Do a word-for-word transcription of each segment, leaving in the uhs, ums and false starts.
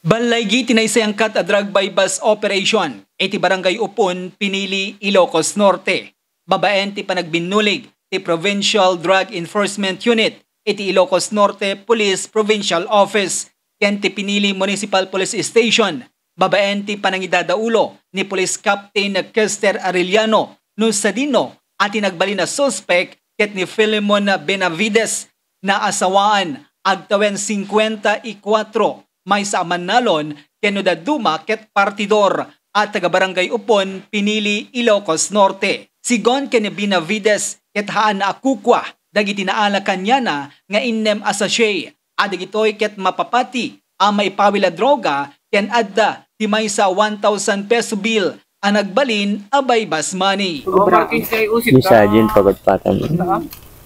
Ballaigi ti naisayangkat a drug buy-bust operation iti Barangay Upon, Pinili, Ilocos Norte, babaen ti panagbinnulig ti Provincial Drug Enforcement Unit iti Ilocos Norte Police Provincial Office ken ti Pinili Municipal Police Station, babaen ti panangidadaulo ni Police Captain Kester Arellano no sadino a ti nagbalin a suspek ket ni Filemon Benavides, naasawaan, agtawen singkuenta y kuatro, maysa a mannalon, ken no dadduma ket partidor a taga-Barangay Upon, Pinili, Ilocos Norte. Sigon ken ni Benavides ket haanna a kukua dagiti naala kaniana nga innem a sachet a dagitoy ket mapapati a maipawil a droga ken adda ti maysa a one thousand peso bill a nagbalin a buy-bust money. Obra. Ni Sajin pagpatpatan.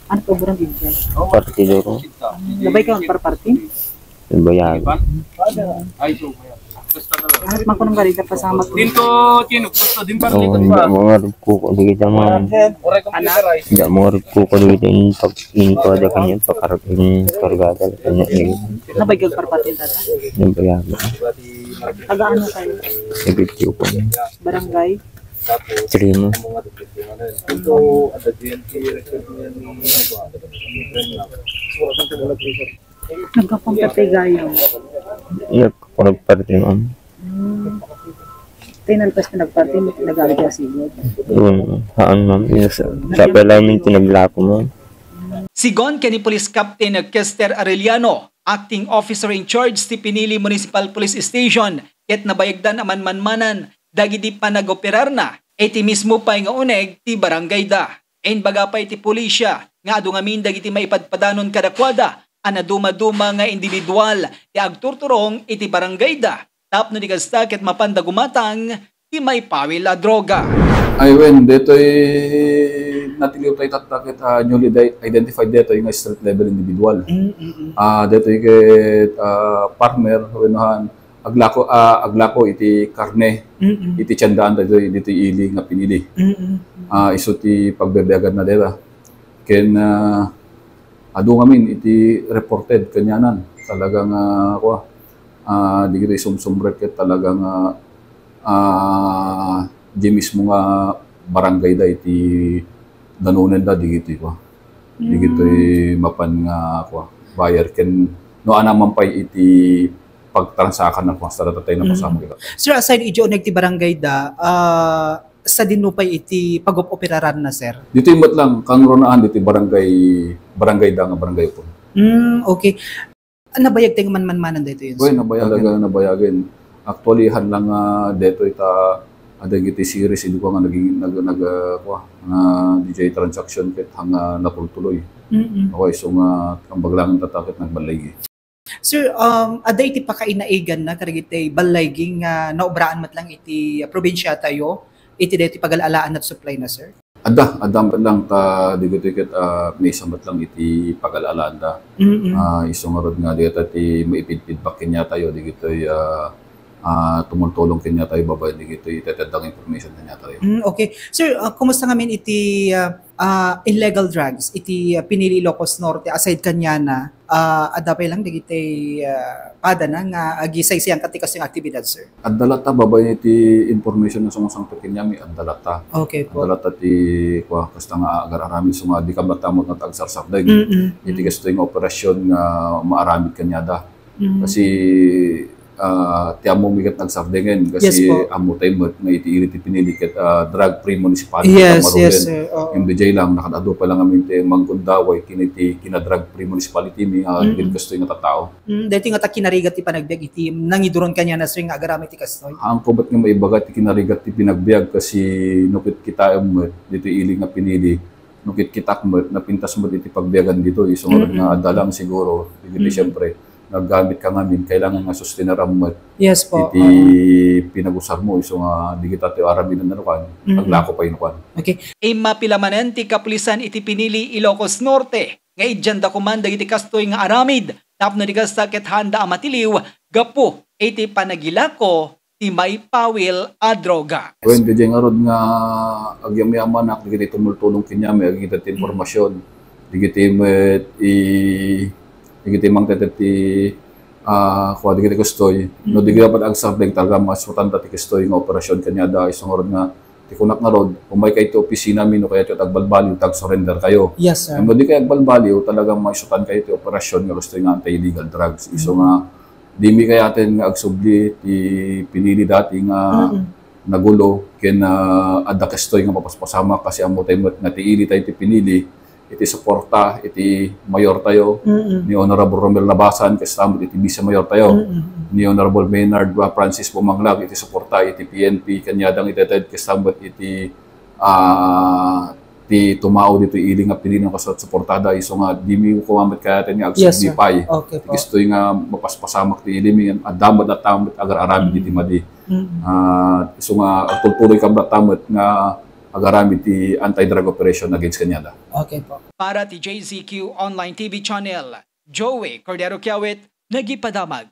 Ano obra ni Inday? Partidor. Labay ka, parparti? Bayag. Ay, so, basta talaga. Ano man ko nang garita pasama ko? Din to, Tino, basta din pa Oo, rin hindi pa. Mo nga rin kuko, di kita man. Anak? Hindi mo nga rin kuko, di kita yung pag-, yung kuha da kanya, pakar-, yung kargada, kanya, yung Nabay kag parpati, tata? Yung bayag. Taga ano kayo? Yung video ko. Barangay? Trimo. Nagkapangkatay gayo. Iya, ko nagparti, ma'am. Hmm. Tinalpas na nagparti, nag-aagi ka siguro. Yun, haan, ma'am. Yun, sa, sa pala, may tinaglako, ma'am. Sigon ken ni Police Captain Kester Arellano, acting officer in charge ti Pinili Municipal Police Station, ket nabayagdan a manmanmanan dagiti panagoperarna iti mismo pay nga uneg ti barangayda. Imbaga pay ti pulisya nga adu ngamin dagiti maipadpadanon kadakuada a nadumaduma nga individual ti agturturong iti barangayda tapno di kasta ket mapanda gumatang ti maipawil a droga. Ay, wen, detoy natiliw tayo tatta ket, ah, newly di-, identified detoy nga street level individual. Mm, mm, mm. Ah, detoy ket, ah, partner, wenno han, aglako, ah, aglako iti karne, Mm, mm. iti tiendaan detoy, ditoy ili nga Pinili. Mm, mm. Ah, isu ti pagbibiaganna deta. Ken, ah, adu ngamin iti reported kanianan. Talaga nga, kua, ah, digitoy sumsumrek ket talaga nga, ah, di mismo nga barangay da iti danonenda digitoy, kua. Digitoy Mm. mapan nga, kua, buyer ken no ania man pay iti pagtransakan na, kua, sa datatay na Mm. pasama kita. Sir, aside iti uneg ti barangay da, ah, sadino pay iti pag-op-operaran na, sir? Ditoy met lang, kangrunaan ditoy barangay, barangay da nga barangay Upon. Mm, okay. Nabayag tayo nga manmanmanan daytoy, Well, sir? Nabayagen. Talaga, nabayagen. Actually, han lang, ah, detoy ta, adda iti series, idi ko nga naging, nag-, nag-, ah, kua, nga D J transaction ket hanga natultuloy. Mm-mm. Okay, so nga, ang baglangan tatakit nagbalay. Sir, um, adda iti pakainaigan na kadagiti ballaygi nga naobraan met lang iti, ah, probinsya tayo, iti daytoy pagal-alaan at supply na, sir? Adda, adda met lang ta digitoy ket, ah, maysa met lang iti pagal-alaanda. Mm-mm. Ah, isu ngarud nga dayta ti maipidpidback kaniatayo digitoy, ah, ah, tumultulong kaniatayo babaen digitoy iteteddang information kaniatayo. Mm, okay. Sir, ah, kumusta ngamin iti, ah, ah, illegal drugs iti, ah, Pinili, Ilocos Norte, aside kaniana? Ah, adda pay lang dagiti, ah, padana nga agisaysayangkat ti kastoy nga aktibidad, sir? Adda latta, babaen iti information nga sumasangpet kaniami, adda latta. Okay po. Adda latta ti, kua, kasta nga agar-aramid, so nga di ka matamot nga agsarsardeng. Mm-mm. Iti kastoy nga operasyon nga maaramid kaniada. Mm. Kasi, ah, ti ammo mi ket nagsardengen, kasi Yes po. ammo tayo met nga iti ili ti Pinili ket, ah, drug-free municipality Yes, ta yes, marugen. sir. Oo. M D J lang, nakaad-adu pa lang amin ti manggundaway, kini ti kina-drug-free municipality mi, ah, Mm-mm. ken kastoy nga tattao. Mm, daytoy nga ta kinarigat ti panagbiag iti nangiduron kaniana, sir, nga agaramid ti kastoy. Haanko met nga maibaga ti kinarigat ti pinagbiag kasi no ket kitaem met ditoy ili nga Pinili, no ket kitak met, napintas met iti pagbiagan ditoy. Isu nga Mm-mm. nga adda lang siguro, dagiti Mm-mm. siyempre, naggamit ka ngamin, kailangan nga sustenaram met Yes po. iti Oo. pinag-usar mo, isu nga di kita ti aramiden no kuan, Mm-mm. aglako pay no kuan. Okay. Immapila manen ti kapulisan iti Pinili, Ilocos Norte, nga idianda koman dagiti kastoy nga aramid tapno di kasta ket haanda a matiliw gapu iti panagilako ti maipawil a droga. Wen, diay ngarud nga agyamanak, dagiti tumultulong kaniami, agingted ti Mm. impormasyon, dagiti met i-, dagiti mangted ti ah, kua dagiti kastoy. No, di kaya pati agsardeng, talaga maisutan ta ti kastoy nga operasyon kaniada, isu ngarud nga, ti kunak ngarud, umay kayo ti opisinami, no kayatyo ti agbalbaliw, ti agsurrender kayo. Yes, sir. Ngem no di kayo agbalbaliw, talagang maisutan kayo ti operasyon nga kastoy nga anti-illegal drugs. Isu nga, di mi kayaten nga agsubli ti pinili dati nga Mm-mm. nagulo, ken, ah, adda kastoy nga mapaspasamak, kasi ammo tayo met nga ti ili tayo ti pinili, iti suporta iti mayor tayo, Mm-mm. ni Honorable Romel Labasan, kasta met iti Vice Mayor tayo, Mm-mm. ni Honorable Maynard Francis Bumanglag, iti suporta iti P N P, kaniadang iti ted, kasta met iti, ah, ti tumao dito ili nga pinili nga kasat suportada, isu nga di mi kumamet kayaten nga Yes, sir. agsubli pay. Okay po. Kastoy nga mapaspasamak ti ili mi, adda met, adda met agar-aramid Mm. iti madi. Mm. Ah, isu nga agtultuloy kami met nga agaramid ti anti-drug operation against kaniada. Okay po. Para ti J Z Q Online T V Channel, Joey Cordero Kiawit, nagipadamag.